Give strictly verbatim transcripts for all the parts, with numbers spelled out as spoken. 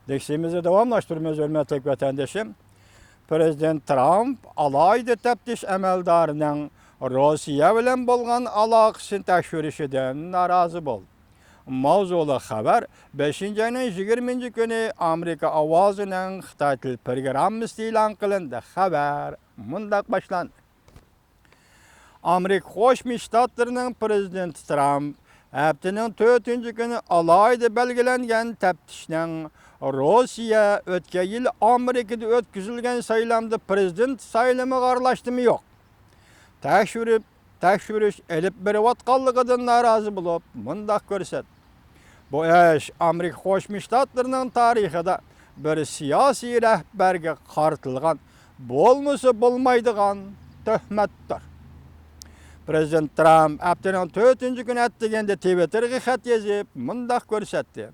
دەرسىمىزنى داۋاملاشتۇرىمىز، ھۆرمەتلىك ۋەتەندىشىم. پىرېزىدېنت ترامپ ئالاھىدە تەپتىش ئەمەلدارىنىڭ روسىيە بىلەن بولغان ئالاقىسىنى تەكشۈرۈشىدىن نارازى بولدى. ماۋزۇلۇق خەۋەر بەشىنچى ئاينىڭ يىگىرمىنچى كۈنى ئامېرىكا ئاۋازىنىڭ خىتاي تىل پروگراممىسىدا ئېلان قىلىندى. خەۋەر مۇنداق باشلاندى. ئامېرىكا قوشما شتاتلىرىنىڭ پىرېزىدېنتى ترامپ ھەپتىنىڭ تۆتىنچى كۈنى ئالاھىدە بەلگىلەنگەن تەپتىشنىڭ روسىيە ئۆتكەن يىل ئامېرىكىدا ئۆتكۈزۈلگەن سايلامدا پىرېزىدېنت سايلىمىغا ئارىلاشتىمۇ يوق، تەكشۈرۈپ، تەكشۈرۈش ئېلىپ بېرىۋاتقانلىقىدىن نارازى بولۇپ، مۇنداق كۆرسەتتى. بۇ ئىش ئامېرىكا قوشما شتاتلىرىنىڭ تارىخىدا بىر سىياسىي رەھبەرگە قارىتىلغان بولمىسا بولمايدىغان تۆھمەتتۇر. پىرېزىدېنت ترامپ ھەپتىنىڭ تۆتىنچى كۈنى ئەتىگەندە تىۋىتتېرغا خەت يېزىپ، مۇنداق كۆرسەتتى: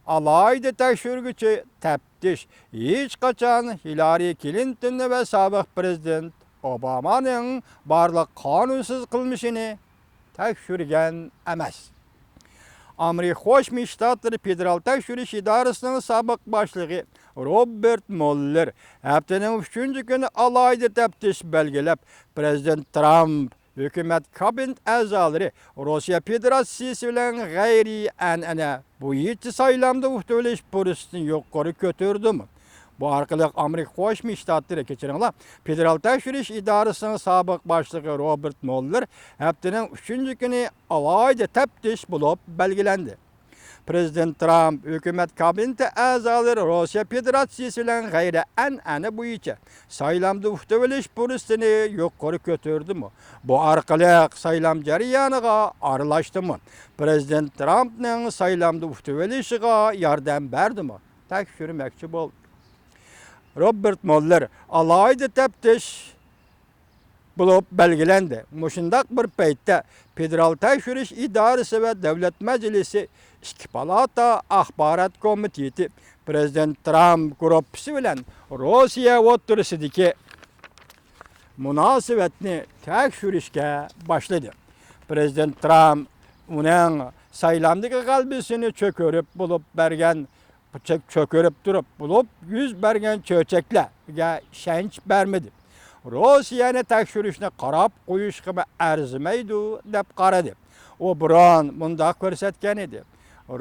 ئالاھىدە تەكشۈرگۈچى تەپتىش ھېچقاچان ھىلارى كلىنتوننى ۋە سابىق پىرېزىدېنت ئوبامانىڭ بارلىق قانۇنسىز قىلمىشىنى تەكشۈرگەن ئەمەس. ئامېرىكا قوشما شتاتلىرى فېدېرال تەكشۈرۈش ئىدارىسىنىڭ سابىق باشلىقى روبېرت موللېر ھەپتىنىڭ ئۈچىنچى كۈنى ئالاھىدە تەپتىش بەلگىلەپ، پىرېزىدېنت ترامپ، ھۆكۈمەت، كابىنېت ئەزالىرى روسىيە فېدېراتسىيىسى بىلەن غەيرىي ئەنئەنە بويىچە سايلامدا ئۇتۇۋېلىش پۇرسىتىنى يۇقىرى كۆتۈردىمۇ؟ بۇ ئارقىلىق ئامېرىكا قوشما شتاتلىرى، كەچۈرۈڭلار، فېدېرال تەكشۈرۈش ئىدارىسىنىڭ سابىق باشلىقى روبېرت موللېر ھەپتىنىڭ ئۈچىنچى كۈنى ئالاھىدە تەپتىش بولۇپ بەلگىلەندى. پىرېزىدېنت ترامپ، ھۆكۈمەت كابىنېتى ئەزالىرى روسىيە فېدېراتسىيىسى بىلەن غەيرىي ئەنئەنە بويىچە سايلامدا ئۇتۇۋېلىش پۇرسىتىنى يۇقىرى كۆتۈردىمۇ؟ بۇ ئارقىلىق سايلام جەريانىغا ئارىلاشتىمۇ؟ پىرېزىدېنت ترامپنىڭ سايلامدا ئۇتۇۋېلىشىغا ياردەم بەردىمۇ؟ تەكشۈرمەكچى بولدى. روبېرت موللېر ئالاھىدە تەپتىش بولۇپ بەلگىلەندى. مۇشۇنداق بىر پەيتتە فېدېرال تەكشۈرۈش ئىدارىسى ۋە دۆلەت مەجلىسى ئىككى پالاتا ئاخبارات كومىتېتى پىرېزىدېنت ترامپ گۇرۇپپىسى بىلەن روسىيە ئوتتۇرىسىدىكى مۇناسىۋەتنى تەكشۈرۈشكە باشلىدى. پىرېزىدېنت ترامپ ئۇنىڭ سايلامدىكى غەلىبىسىنى چۆكۈرۈپ بولۇپ بەرگەن چۆ-، چۆكۈرۈپ تۇرۇپ بولۇپ يۈز بەرگەن چۆچەكلەرگە ئىشەنچ بەرمىدى. روسىيەنى تەكشۈرۈشنى قاراپ قويۇشقىمۇ ئەرزىمەيدۇ دەپ قارىدى. ئۇ بۇرۇن مۇنداق كۆرسەتكەن ئىدى: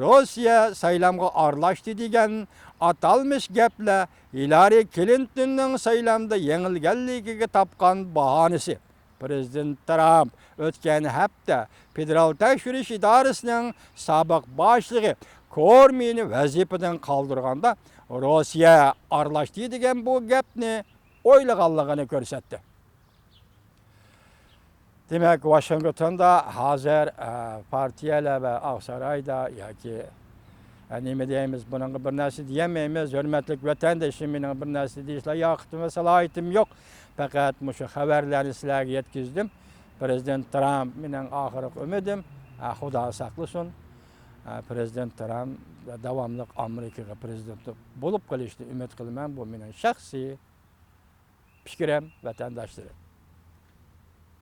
روسىيە سايلامغا ئارىلاشتى دېگەن ئاتالمىش گەپلەر ھىلارى كلىنتوننىڭ سايلامدا يېڭىلگەنلىكىگە تاپقان باھانىسى. پىرېزىدېنت ترامپ ئۆتكەن ھەپتە فېدېرال تەكشۈرۈش ئىدارىسىنىڭ سابىق باشلىقى كومېينى ۋەزىپىدىن قالدۇرغاندا، روسىيە ئارىلاشتى دېگەن بۇ گەپنى ئويلىغانلىقىنى كۆرسەتتى. دېمەك، ۋاشىنگتوندا ھازىر، ئە، پارتىيەلەر ۋە ئاقسارايدا ياكى، ئە، نېمە دەيمىز، بۇنىڭغا بىر نەرسە دېيەلمەيمىز. ھۆرمەتلىك ۋەتەندىشىم، مېنىڭ بىر نەرسە دېيىشلا لىياقىتىم ۋە سالاھىيىتىم يوق. پەقەت مۇشۇ خەۋەرلەرنى سىلەرگە يەتكۈزدۈم. پىرېزىدېنت ترامپ مېنىڭ ئاخىرقى ئۈمىدىم. ئە، خۇدا ساقلىسۇن. ئە، پىرېزىدېنت ترامپ داۋاملىق ئامېرىكىغا پىرېزىدېنت بولۇپ قېلىشىنى ئۈمىد قىلىمەن. بۇ مېنىڭ شەخسىي پىكرىم، ۋەتەنداشلىرىم.